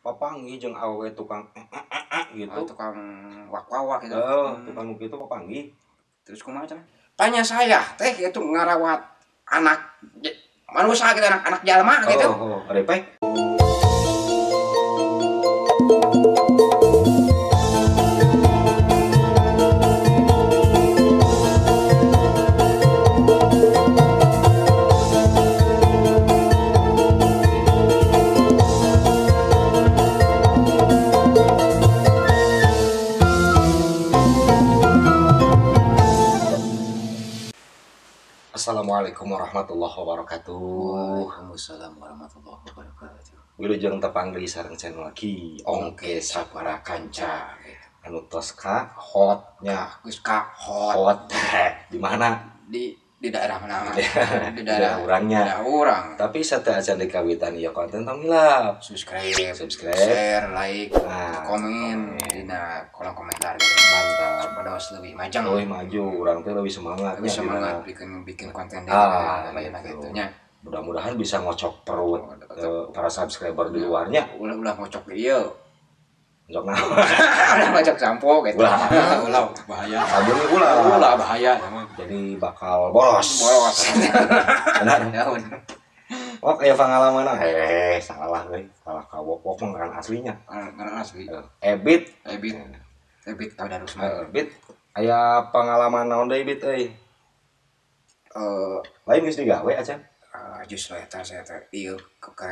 Papanggih jeung awewe tukang gitu. Oh, tukang wak-wak gitu. Tukang gitu papanggih. Terus kumaha cenah? Tanya saya teh itu ngarawat anak manusia gitu, anak jalma gitu. Oh, repek. Assalamualaikum warahmatullahi wabarakatuh. Waalaikumsalam warahmatullahi wabarakatuh. Wilujeng tepang deui sareng channel Ki Ongke Sabara Kanca. Anu tos ka hotnya, geus ka hot. Di mana? Di daerah mana? Di daerah urangnya. Daerah urang. Tapi sateuacan di kawitan ieu konten tong hilap. Subscribe, share, like, nah, komen dina kolom komentar gitu. Mantap. Supados leuwih majeng. Leuwih maju, urang teh leuwih semangat. Leuwih semangat bikin konten gitu. gitu nya. Mudah-mudahan bisa ngocok perut para subscriber di luarnya. Ulah ngocok ieu. Ngocok naon? Ulah ngocok sampo gitu. Ulah bahaya. Sabun ulah. Ulah bahaya sama. Jadi bakal boros. Boros. Benar. Oh, kayak pengalaman salah euy. Salah kawok-wok mah ngaran aslinya. Ngaran asli. Ebit. Ebit Kadarusman. Ebit aya pengalaman naon deui Bit euy? Lain geus digawe acan. Justru eta saya teh ieu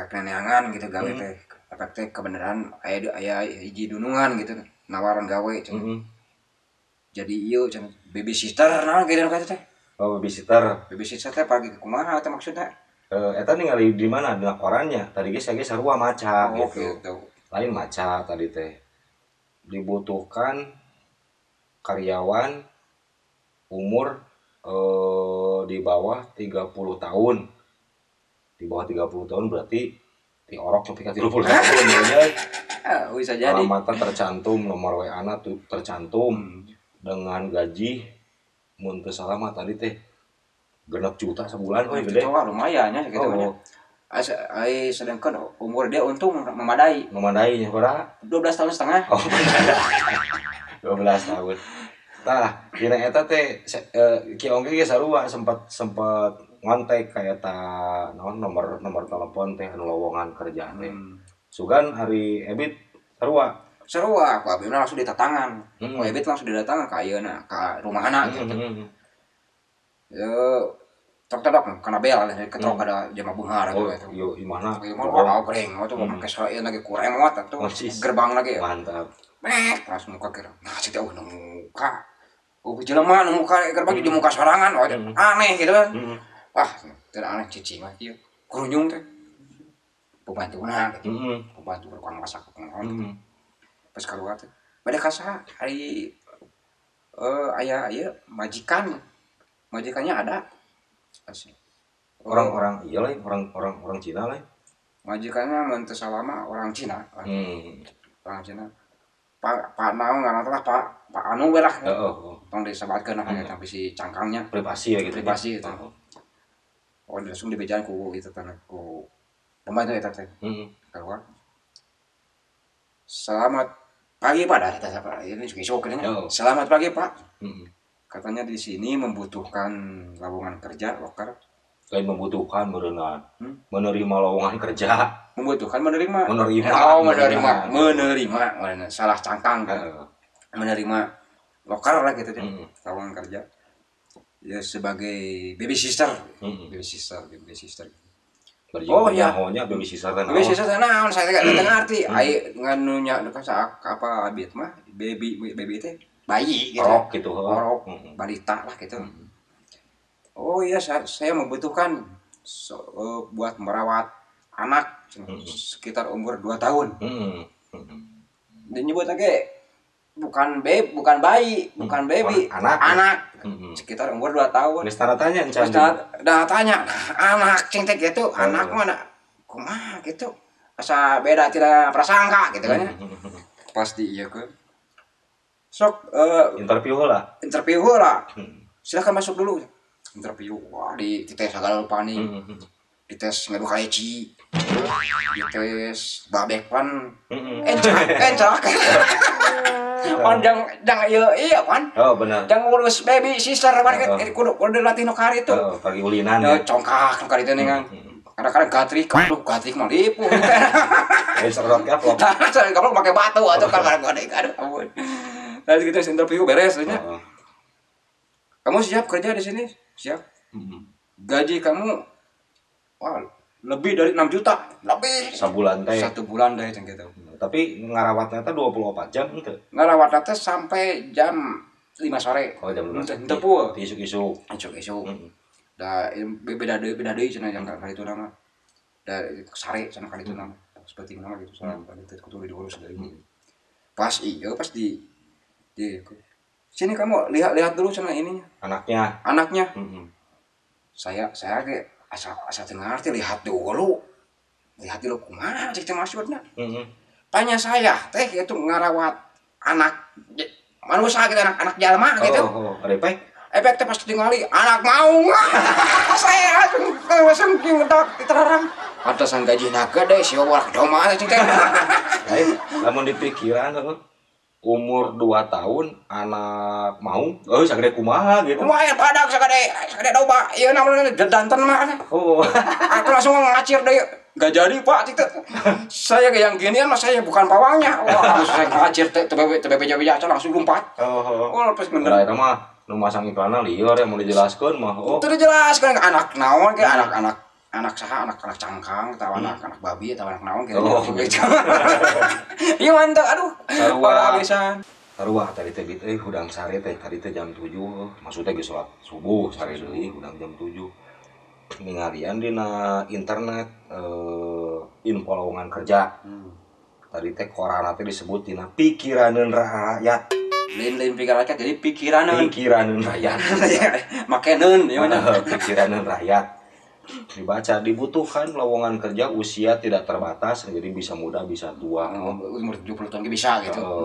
keneangan gitu gawe teh. Efek teh kebenaran aya hiji dunungan gitu nawaran gawe cenah. Jadi ieu cenah babysitter naon gitu kata teh. Oh, babysitter. Babysitter teh pagi kumaha teh maksudna? Eta ningali di mana dina korannya. Tadi ge saya sarua maca gitu. Gitu. Lain maca tadi teh. Dibutuhkan karyawan umur di bawah 30 tahun. Di bawah 30 tahun berarti diorok sampai ke 30 tahun ya. Bisa jadi. Alamatnya tercantum, nomor WA-na tuh tercantum dengan gaji mun teu salah mah tadi teh 6 juta sebulan euy gede. Wah, lumayan nya sakitu nya. Ai sedangkan umur dia untung memadai. Memadai nya berapa? 12 tahun setengah. Oh, 12 tahun. Tah, dina eta teh Ki Ongke ge sarua sempat ngontek ka eta naon nomor telepon teh anu lowongan kerja teh. Sugan hari Ebit sarua. Sarua, ku abi langsung ditatangan. Ku Ebit langsung didatangan ka ayeuna ka rumahna gitu. Tok-tok kana bel ketrok ada jama beunghar gitu. Oh, yo imahna. Imah mah goreng, tuh make saeu lagi ku remote atuh. Gerbang lagi. Mantap. Mek, langsung muka kira. Nah, cek teh nu muka. Oh, jelema nu muka gerbang di muka sorangan, aneh gitu kan. Wah, teu aneh cicing mah kieu. Kurunyung teh. Pembantuna gitu. Pembantu tukang masak tukang naon. Pas keluar teh. Bade ka saha? Ari aya ieu majikan. Majikannya ada. Orang-orang iya lain, orang Cina lain. Majikannya mun teu salah mah orang Cina. Orang Cina. Pak naon ngaran teh Pak anu we lah. Tong disebatkeun lah eta bisi cangkangnya. Privasi ya gitu. Privasi gitu. Oh, langsung dibejaan ku itu tanah ku pembantu eta teh. Keluar. Selamat pagi Pak, dah kata siapa? Ini isuk-isuk ini. Selamat pagi Pak. Katanya di sini membutuhkan lowongan kerja, loker. Lain membutuhkan berenang. Menerima lowongan kerja. Membutuhkan menerima. Menerima. Oh, menerima. Menerima. Salah cangkang kan. Menerima loker lah gitu deh. Lowongan kerja. Ya sebagai baby sister. Baby sister. Oh ya, baby sister teh. Baby sister teh naon saya teh teu ngarti. Ai nganunya apa abit mah baby teh bayi gitu. Orok gitu. Orok, balita lah gitu. Oh iya, saya membutuhkan buat merawat anak sekitar umur 2 tahun. Dan nyebut lagi bukan baby, bukan bayi, bukan baby, anak. Sekitar umur 2 tahun. Geus tanda tanya encan. Tanda tanya, anak cing teh gitu, anak mana kumaha gitu. Asa beda tidak prasangka gitu kan. Pasti iya ke. Sok interview lah. Interview lah. Silakan masuk dulu. Interview. Wah, di tes segala rupa nih. Dites ngadu kaleci. Dites babek pan. Encak. Pan jang ieu iya pan. Oh benar. Jang urus baby sister pan kudu dilatih nu kari itu. Oh, pagi ulinan. Ya congkak nu kari teh ningan. Kadang-kadang gatrik, aduh gatrik mah lipuh. Serot gaplok. Serot gaplok pakai batu atuh kan kadang-kadang aduh ampun. Nah gitu interview beres nya. Kamu siap kerja di sini? Siap. Gaji kamu wah lebih dari 6 juta. Lebih. Sabulan teh. 1 bulan deh ceng gitu. Tapi ngarawatnya teh 24 jam henteu. Ngarawatnya teh sampai jam 5 sore. Oh, jam 5. Henteu poe. Isuk-isuk. Isuk-isuk. Da beda deui cenah jam kali itu nama. Da sare cenah kali itu nama. Seperti nama gitu soalnya itu kudu diurus deui. Pas iya pas di sini kamu lihat-lihat dulu cenah ininya. Anaknya. Saya ge asa teu ngarti lihat dulu. Lihat dulu kumaha cek teh maksudna. Tanya saya teh itu ngarawat anak manusia gitu, anak jalma gitu. Oh, repek. Efek teh pas tingali anak mau. Saya langsung ngetok diterang. Pantesan gajina gede sia war domba cing teh. Lain lamun dipikiran heuh. Umur 2 tahun anak mau sagede kumaha gitu. Lumayan badak sagede domba. Ieu namanya danten mah. Oh. Aku langsung ngacir deui. Enggak jadi, Pak, cik teh. Saya yang ginian mah saya bukan pawangnya. Wah, langsung saya ngacir teh teu beja-beja langsung lompat. Oh. Oh, pas bener. Lah eta mah nu masang iklanna lieur ya mau dijelaskeun mah. Oh. Teu dijelaskeun anak naon ge anak-anak anak saha anak-anak cangkang atau anak-anak babi atau anak naon gitu. Oh, gitu. Iya mantap, aduh. Sarua pisan. Sarua tadi teh bit euy hudang sare teh tadi teh jam 7. Maksudnya geus salat subuh sare deui hudang jam 7. Ningalian dina internet info lowongan kerja. Tadi teh korana teh disebut dina pikiraneun rakyat. Lain-lain pikiran rakyat jadi pikiraneun. Pikiraneun rakyat. Makeneun ieu mah. Pikiraneun rakyat. Dibaca dibutuhkan lowongan kerja usia tidak terbatas jadi bisa muda bisa tua. Umur 70 tahun bisa gitu.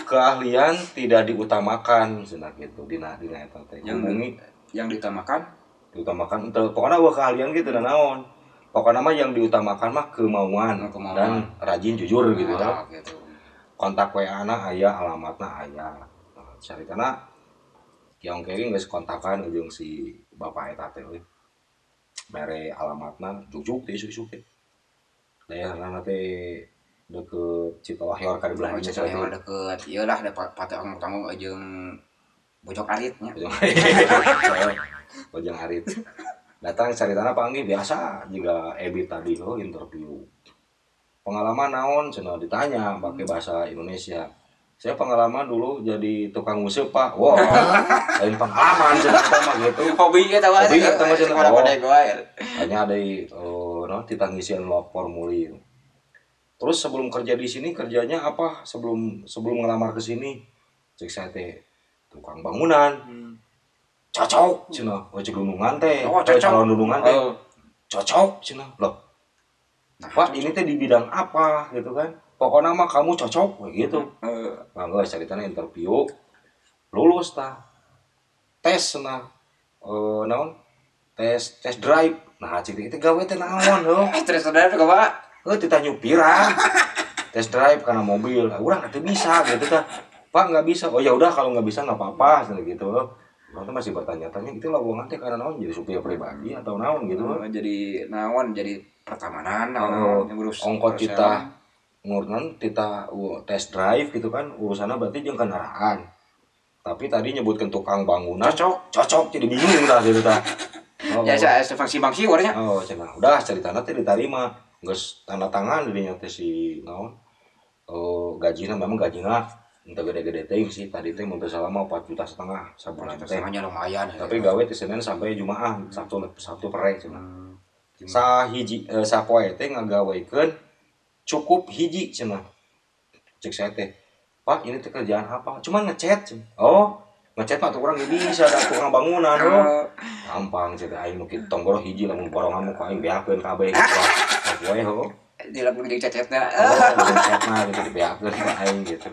Keahlian tidak diutamakan cenah gitu dina eta teh. Hubungi yang diutamakan enteu pokona eueuh keahlian gitu da naon. Pokona mah yang diutamakan mah kemauan dan rajin jujur gitu nah, gitu. Kontak WA-na aya, alamatna aya. Nah, caritana Kiong Kering geus kontakan jeung si bapak eta teh euy. Mere alamatna jujuk teh isuk-isuk teh. Daerahna teh deket Citolahior ka di belah dinya. Citolahior deket. Ieu lah da patang-tanggung jeung Bojong Arit nya. Bojong Arit. Datang caritana panggih biasa jiga Ebi tadi heuh interview. Pengalaman naon cenah ditanya pakai bahasa Indonesia. Saya pengalaman dulu jadi tukang nguseup, Pak. Wah, lain pengalaman cenah mah gitu. Hobi eta mah. Hobi eta mah cenah. Hanya ada naon titah ngisian formulir. Terus sebelum kerja di sini kerjanya apa? Sebelum ngelamar ke sini, cek saya teh tukang bangunan. Cocok cenah. Oh, cek dunungan teh. Oh, cocok. Calon dunungan teh. Cocok cenah. Loh. Nah, Pak, ini teh di bidang apa gitu kan? Pokoknya mah kamu cocok gitu. Nah, geus caritana interview lulus tah. Tes nah. Naon? Tes drive. Nah, cik teh gawe teh naon heuh? Tes drive kumaha? Heuh titah nyupiran. Tes drive karena mobil. Urang teh bisa gitu tah. Pak nggak bisa. Oh ya udah kalau nggak bisa nggak apa-apa gitu. Urang teh masih bertanya-tanya itu lowongan teh karena naon jadi supir pribadi atau naon gitu. Jadi naon jadi pertamanan naon ngurus ongkot titah ngurnan titah tes drive gitu kan urusannya berarti jeung kendaraan. Tapi tadi nyebutkan tukang bangunan cocok jadi bingung dah gitu tah. Oh. Ya saya fungsi warnya. Oh cenah udah ceritana teh diterima geus tanda tangan dirinya teh si naon. Oh gajina memang gajina entah gede-gede teuing sih tadi teh mun teu salah mah 4,5 juta sabulan teh. Setengahnya lumayan. Tapi gawe teh Senin sampai Jumaah, Sabtu pere cenah. Sahiji sapoe teh ngagawekeun cukup hiji cenah. Cek saya teh, Pak ini teh kerjaan apa? Cuman ngecat cenah. Oh, ngecat mah tuh urang ge bisa da tukang bangunan heuh. Gampang cek teh aing nu kitu tong boro hiji lamun borongan mah ku aing beakeun kabeh. Sapoe heuh. Dilapun jeung cecetna. Oh, cecetna gitu dibeakeun ku aing gitu.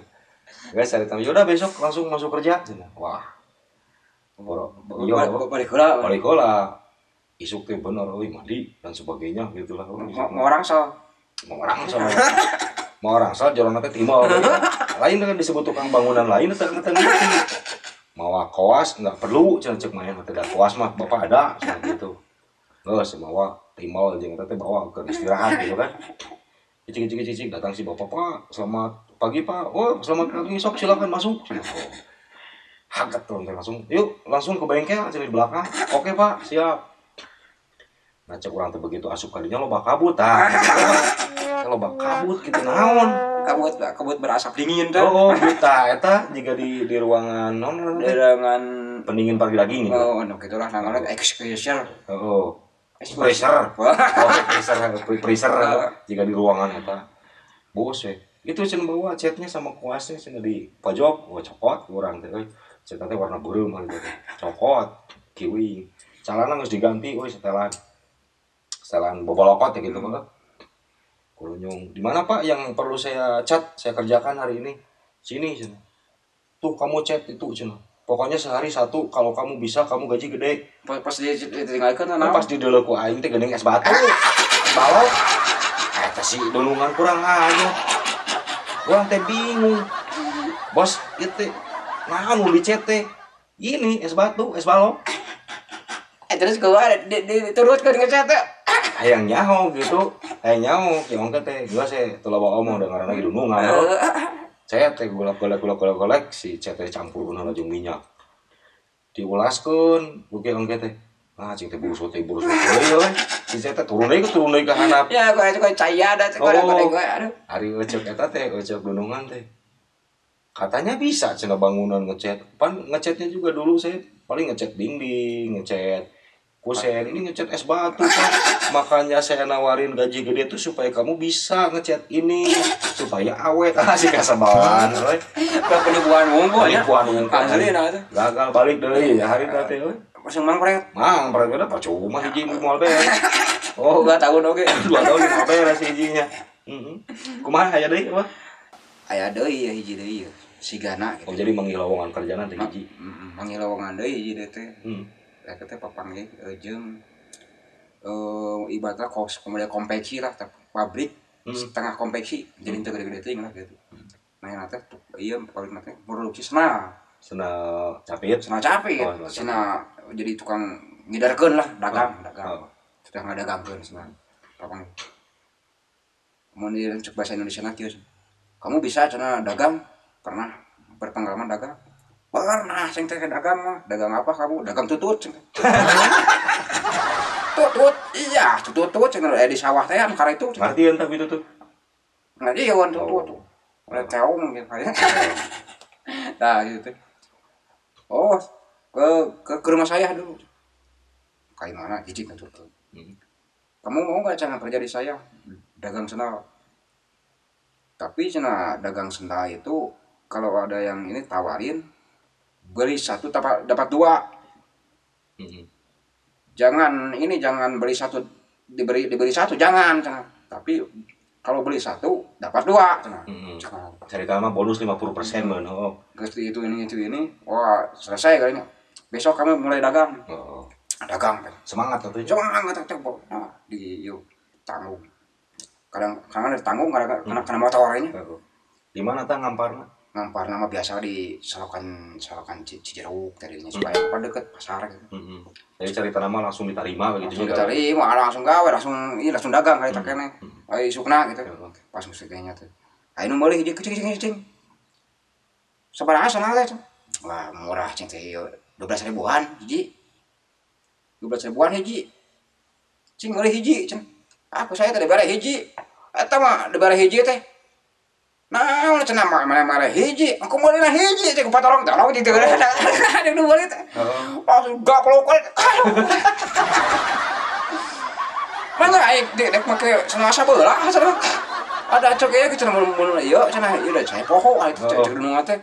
Guys, cari tahu. Yaudah besok langsung masuk kerja. Wah. Boro. Balik heula. Isuk teh bener euy mandi dan sebagainya gitulah. Mau orang sal. Mau orang sal. Mau orang sal jorona teh timbal. Lain dengan disebut tukang bangunan lain teh ngerti. Mawa koas enggak perlu cenah cek main teh da koas mah bapak ada cenah gitu. Geus mawa timbal jeung eta teh bawa ke istirahat gitu kan. Cicik-cicik datang si bapak, "Pak, selamat pagi, Pak." "Oh, selamat pagi, sok silakan masuk." Oh. Haget tuh langsung. "Yuk, langsung ke bengkel cenah di belakang." "Oke, Pak, siap." Nah, cek urang teh begitu asup kadinya loba kabut tah. Loba kabut gitu naon? Kabut berasap dingin teh. Oh, buta eta jiga di ruangan naon? Di ruangan pendingin pagi daging gitu. Oh, nu gitulah namanya exposure. Oh. Freezer. Oh, freezer jika di ruangan eta. Bos we. Itu cenah bawa catnya sama kuasnya cenah di pojok, oh cokot urang teh euy. Catnya teh warna beureum gitu. Cokot, kiwi. Calana geus diganti euy setelan. Setelan bobolokot ya gitu mah. Kurunyung. Di mana Pak yang perlu saya cat, saya kerjakan hari ini? Sini cenah. Tuh kamu cat itu cenah. Pokoknya sehari satu, kalau kamu bisa kamu gaji gede. Pas dia ditinggalkeun naon? Pas dideuleu ku aing teh geuning es batu. Balok. Eta si dunungan kurang aja. Urang teh bingung. Bos, ieu teh naon nu dicet teh? Ini es batu, es balok. Terus keluar diturutkeun ngecet teh. Hayang nyaho gitu. Hayang nyaho ki ongke teh. Geus teh teu loba omong da ngaranna ge dunungan. Cet teh golek-golek si cet teh campur heula jeung minyak. Diulaskeun ku ki ongke teh. Ah cing teh burusut euy. Si cet teh turun deui ka handap. Ya koe caya da koe koe aduh. Ari euceuk eta teh euceuk dunungan teh. Katanya bisa cenah bangunan ngecet. Pan ngecetnya juga dulu saya paling ngecet dinding, ngecet kusen, ini ngecat es batu Pak. Makanya saya nawarin gaji gede tuh supaya kamu bisa ngecat ini supaya awet. Ah si kasabalan euy. Penipuan unggul ya. Penipuan unggul. Asli nah teh. Gagal balik deui ya hari teh euy. Langsung mangpret. Mangpret udah percuma hiji moal beres. Oh, 2 tahun oge. 2 tahun moal beres hijinya. Heeh. Kumaha aya deui apa? Aya deui ya hiji deui sigana gitu. Oh, jadi manggil lowongan kerjana teh hiji. Heeh, manggil lowongan deui hiji deui teh. Eta teh papanggih jeung ibaratna kos kemudian konveksi lah pabrik setengah konveksi jadi teu gede-gede teuing lah gitu. Nah teh ieu pabrik teh produksi senal capit, oh, senal jadi tukang ngidarkeun lah dagang sudah ngadagangkeun senal papanggih. Mun cek bahasa Indonesia na kieu, kamu bisa cenah dagang, pernah berpengalaman dagang? Pernah, sing teh dagang mah. Dagang apa kamu? Dagang tutut. Tutut, iya, tutut cenah di sawah teh anu karena itu. Ngartieun tapi tutut. Ngartieun tutut. Udah teung gitu. Nah, gitu teh. Oh, ke rumah saya dulu. Kayak mana? Izin tutut. Kamu mau enggak cenah kerja di saya? Dagang sendal. Tapi cenah dagang sendal itu kalau ada yang ini tawarin beli satu dapat dua. Jangan ini jangan beli satu diberi satu jangan. Tapi kalau beli satu dapat dua. Cari mah bonus 50% mah. Oh. Geus itu ini. Wah, selesai kalinya. Besok kami mulai dagang. Oh. Dagang. Semangat atuh. Semangat atuh. Nah, di yuk tanggung. Kadang ada tanggung kadang kena motor ini. Di mana tah ngamparna? Ngampar nama biasa di salokan Cijeruk tadinya supaya apa deket pasar gitu. Jadi cari nama langsung diterima begitu juga. Diterima langsung gawe langsung iya langsung dagang kali tak kene. Ayo isukna gitu. Pas musiknya tuh. Ayo nu meuli hiji cing. Sabaraha sana teh? Wah, murah cing teh ieu 12 ribuan hiji. 12 ribuan hiji. Cing meuli hiji cing. Aku saya teh dibere hiji. Eta mah dibere hiji teh. Nah, cenah mana-mana hiji, aku meulina hiji cek patolong-tolong gitu. Ada nu meuli teh. Langsung gaplok. Mana aing dek make cenah sabelah cenah. Ada cek ieu cenah mun ieu cenah ieu da saya poho itu cek nu teh.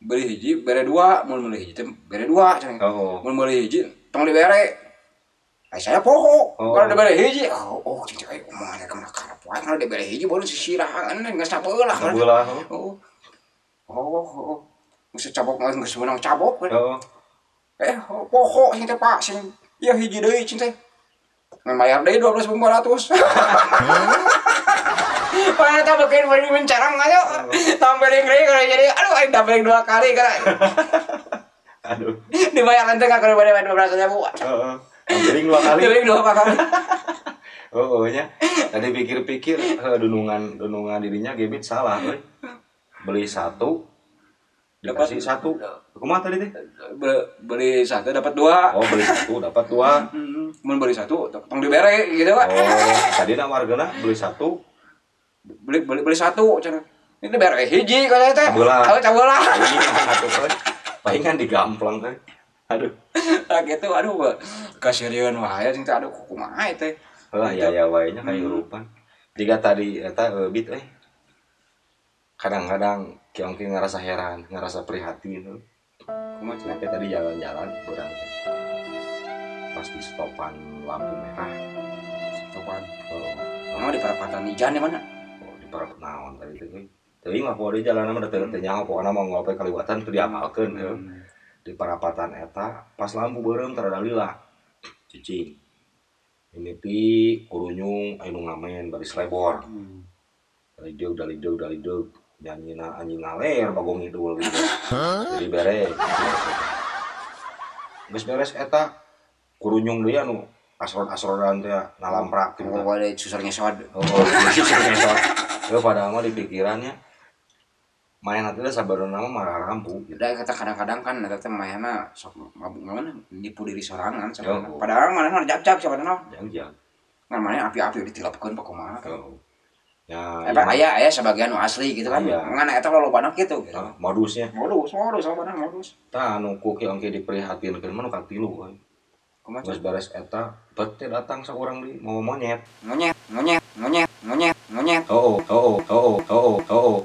Beli hiji bere dua, mun meuli hiji teh bere dua cenah. Mun meuli hiji tong dibere. Ai saya poho, kalau dibere hiji, oh cek aing omongan ka mana karep wae kalau dibere hiji baru sisirahan geus sabelah. Sabelah. Oh. Oh. Geus cabok geus meunang cabok. Heeh. Poho sing teh Pak sing ieu hiji deui cing teh. Ngan bayar deui 12.400. Padahal teh beukeun bari mencarang ayo. Tampeling deui kalau jadi aduh aing tampeling 2 kali kana. Aduh. Dibayar nanti ka kalau bayar 12.000. Heeh. Tampeling 2 kali. Tampeling 2 kali. Oh, nya. Tadi pikir-pikir dunungan dirinya gebit salah euy. Beli 1 dikasih 1. Kumaha tadi teh? Beli 1 dapat 2. Oh, beli 1 dapat 2. Mun beli 1 tong dibere gitu, Pak. Oh, tadi nawarkeuna beli 1. Beli 1 cenah. Ini dibere hiji kana teh. Cabelah. Oh, cabelah. Atuh euy. Palingan digamplang teh. Aduh. Tah kitu aduh kasirieun wae cing teh aduh kumaha teh. Lah ya ya wae nya kahirupan. Jika tadi eta bit euy. Kadang-kadang kiongki ngerasa heran, ngerasa prihatin. Kumaha cenah tadi jalan-jalan urang teh. Pas di stopan lampu merah. Stopan. Oh, di perapatan Ijan di mana? Oh, di perapatan naon tadi teh euy. Teuing mah poe jalan mah teu nyaho pokona mah ngopi kaliwatan teu diapalkeun heuh. Di perapatan eta pas lampu beureum teu rada lila. Cicing. Ini ti kurunyung anu ngamen baris lebor. Dalideug nyanyina anjing ngaler bagong ngidul gitu. Jadi bere. Geus beres eta kurunyung deui anu asrod-asrodan teh nalamprak gitu. Oh, ada susur ngesod. Oh, susur ngesod. Heuh padahal mah di pikirannya main hati teh sabarona mah marah rampu gitu. Da kata kadang-kadang kan eta teh mainna sok mabuk naon nipu diri sorangan sabarona. Padahal manehna jab-jab sabarona. Jab-jab. Ngan manehna api-api ditilapkeun pa kumaha. Oh. Ya, eta aya sebagian nu asli gitu kan. Ngan eta lolobana kitu gitu. Modusnya. Modus lolobana modus. Tah anu ku kieu engke diprihatinkeun mah nu katilu euy. Kumaha? Geus beres eta bet teh datang saurang deui mawa monyet. Monyet, monyet, monyet, monyet, monyet. Oh,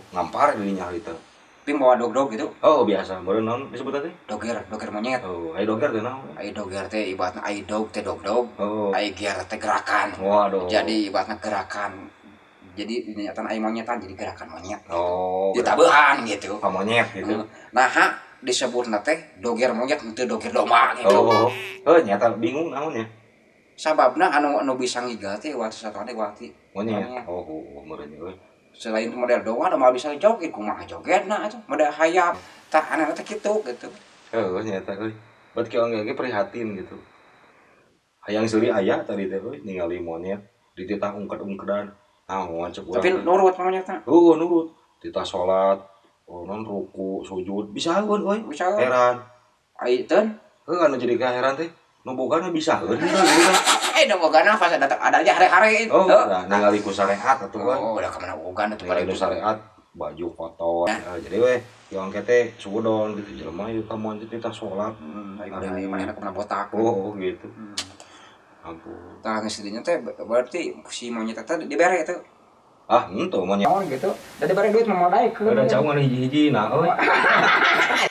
ngampar dirinya harita. Tapi bawa dog-dog gitu? Oh, biasa. Meureun naon disebut teh? Doger monyet. Oh, ai doger teh naon? Ai doger teh ibaratna ai dog teh dog-dog. Oh. Ai gear teh gerakan. Waduh. Jadi ibaratna gerakan. Jadi dinyataan ai monyetan jadi gerakan monyet. Oh. Ditabehan gitu. Ka monyet gitu. Nah, disebutna teh doger monyet henteu doger domba gitu. Oh. Heuh, nyata bingung naon ya. Sababna anu bisa ngigal teh waktu satuan teh waktu monyet. Oh, meureun euy. Selain model domba domba bisa joget kumaha jogetna atuh model hayam tah anehna teh kitu gitu. Heuh, nyata euy. Bet kieu ge prihatin gitu. Hayang seuri aya tadi teh euy ningali monyet dititah ungked-ungkedan. Naon cek urang. Tapi nurut monyetna. Heuh, nurut. Titah salat, oh non ruku, sujud bisaeun euy. Bisaeun. Heran. Ai teun. Heuh anu jadi kaheran teh. Nu bogana bisaeun gitu kan. Nu bogana pas datang ada aja hare-hare. Oh, nah ningali ku syariat atuh kan. Oh, udah kemana bogana tuh pada syariat baju kotor. Jadi weh, yang kete sudon gitu jelema ieu ka monyet titah salat. Ari manehna kemana botak. Oh, gitu. Ampun. Tah geus dinya teh berarti si monyet eta dibere teh. Ah, henteu monyet. Naon gitu. Da dibere duit mah daekeun. Da caungan hiji-hiji nah euy.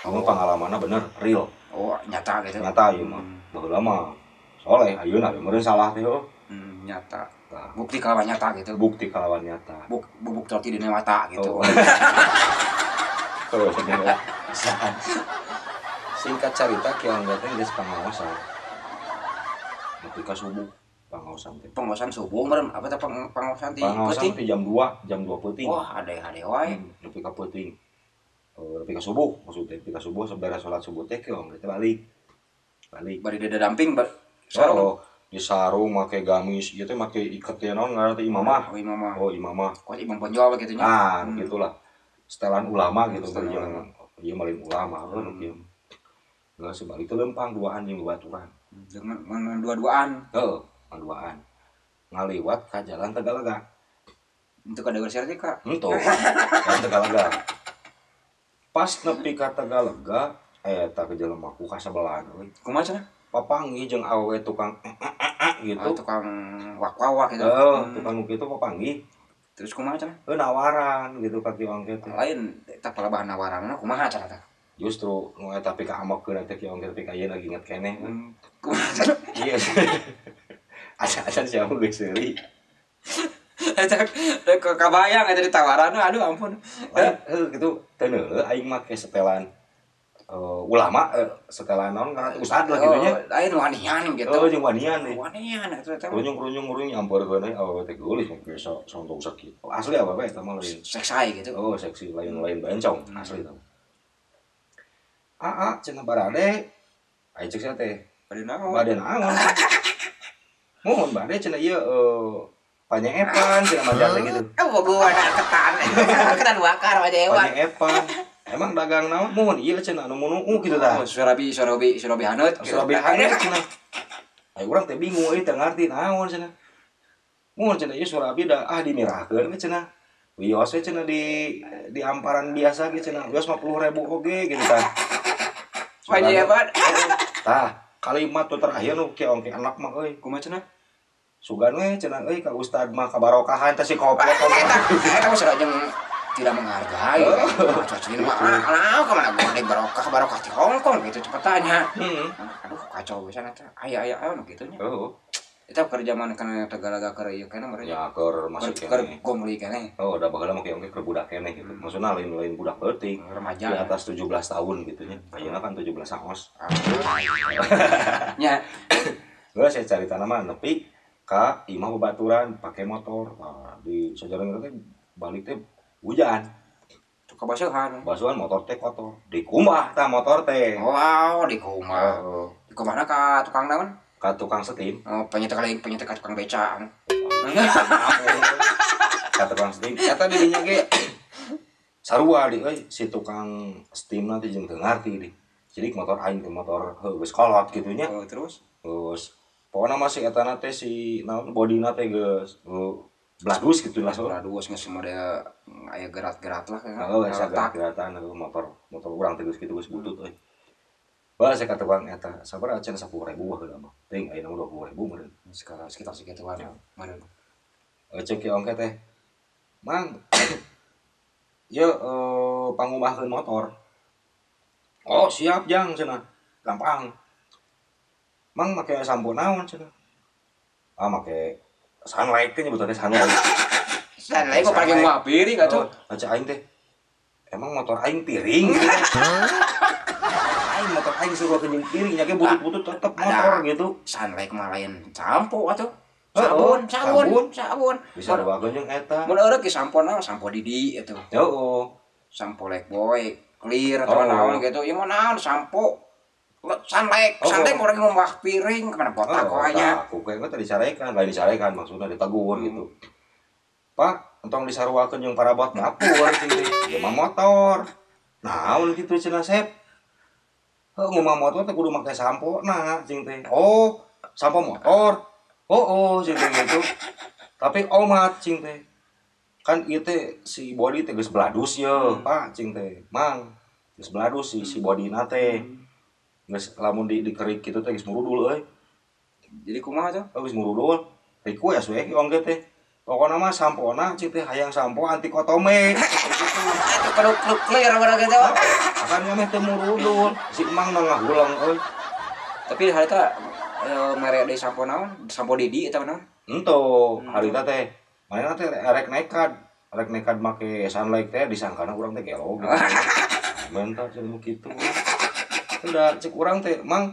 Kamu pengalamanna bener real. Oh, nyata gitu. Nyata ieu mah. Baheula mah soleh ayeuna meureun salah teh heuh. Nyata. Bukti kalawan nyata gitu. Bukti kalawan nyata. Bubuk roti di mata gitu. Oh. Singkat cerita kieu teh geus pangaosan. Nepi ka subuh pangaosan teh. Pangaosan subuh meureun apa teh pangaosan ti peuting? Ti jam 2, jam 2 peuting. Wah, ade-ade wae. Nepi ka peuting. Nepi ka subuh maksudnya, nepi ka subuh saberes salat subuh teh kieu teh balik. Balik. Bari dadamping sarung. Oh, di sarung make gamis ieu teh make iket teh naon ngaran teh imamah. Oh, imamah. Oh, imamah. Kok imam Bonjol kitu nya. Ah, gitulah. Setelan ulama gitu berjalan. Ieu maling ulama heuh nu kieu. Geus balik teh lempang duaan jeung babaturan. Dengan dua-duaan. Heeh, duaan. Ngaliwat ka jalan Tegalega. Untuk ada Sertika. Henteu. Jalan Tegalega. Pas nepi ka Tegalega eta ke jelema ku kasabelahan euy. Kumaha cenah? Papanggih jeung awewe tukang gitu. Oh, tukang wak-wak gitu. Heeh, tukang nu kitu papanggih. Terus kumaha cenah? Heuh nawaran gitu ka kieu angke teh. Lain eta palabahan nawaranna kumaha cenah teh? Justru nu eta pika amekeun teh kieu angke pika ieu lagi inget keneh. Kumaha cenah? Iya. Asa-asa siapa geus seuri. Eta kabayang eta ditawaran aduh ampun. Heuh kitu teu neuleuh aing make setelan Ulama setelah naon ngaran ustad lah gitu nya. Lain wanian gitu. Oh, jeung wanian nih. Wanian eta teh. Kerunyung-kerunyung nyamperkeun euy awewe teh geulis biasa sontong sakit. Asli awewe eta mah lain. Seksai gitu. Oh, seksi lain-lain bencong asli eta. Aa cenah barade. Aya cek sia teh. Bade naon? Bade naon? Mohon bade cenah ieu panyeepan cenah majar teh gitu. Oh, bogohan ketan. Ketan bakar panyeepan. Panyeepan. Emang dagang naon? Mohon ieu cenah anu munuu kitu tah. Oh, surabi haneut. Surabi haneut cenah. Ai urang teh bingung euy teu ngarti naon cenah. Mohon cenah ieu surabi da dimirahkeun we cenah. Wios we cenah di amparan biasa ge cenah. Wios 50.000 oge gitu tah. Panyeepan. Tah, kalimat tu terakhir nu kieu ongke anak mah euy. Kumaha cenah? Sugan we cenah euy ka ustad mah kabarokahan teh si koplok. Eta mah sareng tidak menghargai. Cocok mah ah kemana gua dek barokah di Hong Kong gitu cepetannya. Aduh kacau pisan eta. Aya anu kitu nya. Heeh. Eta keur zaman kana Tegalaga keur ieu keneh meureun. Ya keur masih keur gongli keneh. Oh, da baheula mah kieu keur budak keneh gitu. Maksudna lain budak leutik, remaja di atas 17 tahun gitu nya. Ayeuna kan 17 saos. Nya. Geus saya carita mah nepi ka imah babaturan pake motor. Nah, di sajarang teh balik teh hujan. Tuh kabasuhan. Basuhan motor teh kotor. Dikumbah tah motor teh. Wow, dikumbah. Dikumbahna ka tukang naon? Ka tukang setim. Oh, penyetek ka tukang beca. Ka tukang setim. Eta di dinya ge sarua di euy si tukang setimna teh jeung teu ngarti di. Jadi motor aing teh motor heuh geus kolot kitu nya. Oh, terus? Terus pokona mah si etana teh si naon bodina teh geus bladus gitu lah so. Bladus geus model aya gerat-gerat lah kan. Heeh, aya gerat-geratan motor urang teh geus kitu geus butut euy. Bae saya ka tukang eta sabaraha cenah 10.000 baheula mah. Teuing ayeuna mah 20.000 meureun. Sekarang sekitar segituan meureun. Cek ieu ongke teh. Mang ieu pangubahkeun motor. Oh, siap jang cenah. Gampang. Mang make sampo naon cenah? Ah, make Sunlight teh nyebutannya Sunlight. Sunlight kok pakai nguap piring atuh. Aja aing teh. Emang motor aing piring gitu. Aing motor aing suruh kenyang piring nya ge butut-butut tetep motor gitu. Sunlight mah lain sampo atuh. Sabun. Bisa dibageun jeung eta. Mun eureuk ge sampo naon? Sampo Didi atuh. Heeh. Sampo Lifebuoy, Clear atau naon gitu. Ieu mah naon sampo Sunlight, Sunlight orang ngumbah piring kemana botak nya. Aku kayaknya tadi disarekan, lain disarekan maksudnya ditegur gitu. Pak, entong disaruakeun jeung parabot dapur cing teh. Ieu mah motor. Naon kitu cenah Sep? Heuh ngumbah motor teh kudu make sampo na cing teh. Oh, sampo motor. Oh, cing teh gitu. Tapi omat cing teh. Kan ieu teh si body teh geus bladus ye, Pak cing teh. Mang, geus bladus si bodina teh. Geus lamun dikerik kitu teh geus murudul euy. Jadi kumaha tuh? Geus murudul. Request we ongge teh. Pokona mah sampona cing teh hayang sampo anti kotome. Itu kudu clear barang gitu. Akan mah teu murudul. Si emang mah ngahulang euy. Tapi harita mere deui sampo naon? Sampo Didi eta naon? Henteu, harita teh manehna teh rek nekat make Sunlight teh disangkana urang teh gelo gitu. Mentah cenah kitu. Udah cek urang teh mang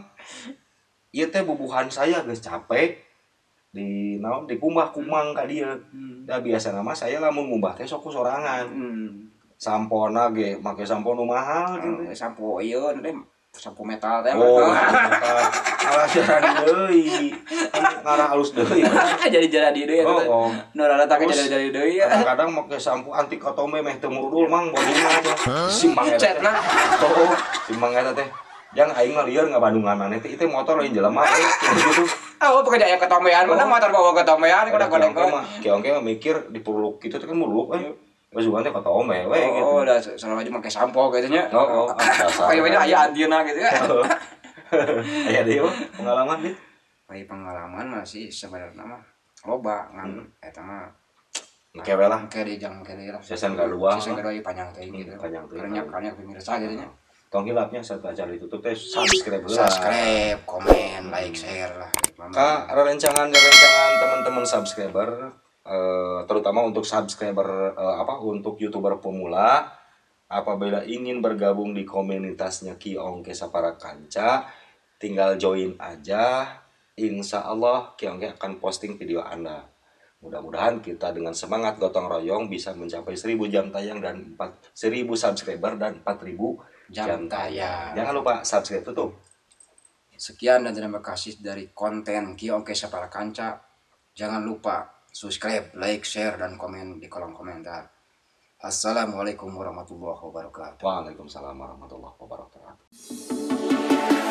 ieu teh bubuhan saya geus capek di naon dikumbah kumang ka dieu. Da biasana mah saya lamun ngumbah teh sok ku sorangan. Sampona ge make sampo nu mahal gitu. Sampo ieu teh sampo metal teh. Oh, metal. Alah jadi deui. Ngarah halus deui. Jadi jadi deui eta. Nu rada tak jadi deui. Kadang-kadang make sampo anti kotome meh teu murudul mang bodina teh. Si mang eta. Oh, si mang eta teh. Yang aing mah lieur ngabandungan maneh teh ieu motor lain jelema gitu. Oh, pokoknya aya ketomean, mana motor bawa ketomean kudu godeng mah. Kieu mah mikir dipuruluk kitu teh kan muruluk euy. Geus bukan teh kotome we gitu. Oh, udah selalu aja make sampo gitu nya. Heeh, kayaknya aya antieuna gitu ya. Aya deui pengalaman dit. Aya pengalaman masih sebenarnya mah loba ngan eta mah engke we lah. Engke deui jang engke deui lah. Season kadua. Season kadua panjang teh gitu. Panjang teh. Karena pemirsa gitu nya. Tong hilapnya satu acara ditutup teh subscribe lah. Subscribe, komen, like, share lah. Ka rencangan teman-teman subscriber terutama untuk subscriber untuk YouTuber pemula Apabila ingin bergabung di komunitasnya Ki Ongke Sapara Kanca, tinggal join aja. Insya Allah Ki Ongke akan posting video Anda. Mudah-mudahan kita dengan semangat gotong royong bisa mencapai 1000 jam tayang dan 1000 subscriber dan 4000 jam tayang. Jangan lupa subscribe, tutup. Sekian dan terima kasih dari konten Ki Ongke Sapara Kanca. Jangan lupa subscribe, like, share, dan komen di kolom komentar. Assalamualaikum warahmatullahi wabarakatuh. Waalaikumsalam warahmatullahi wabarakatuh.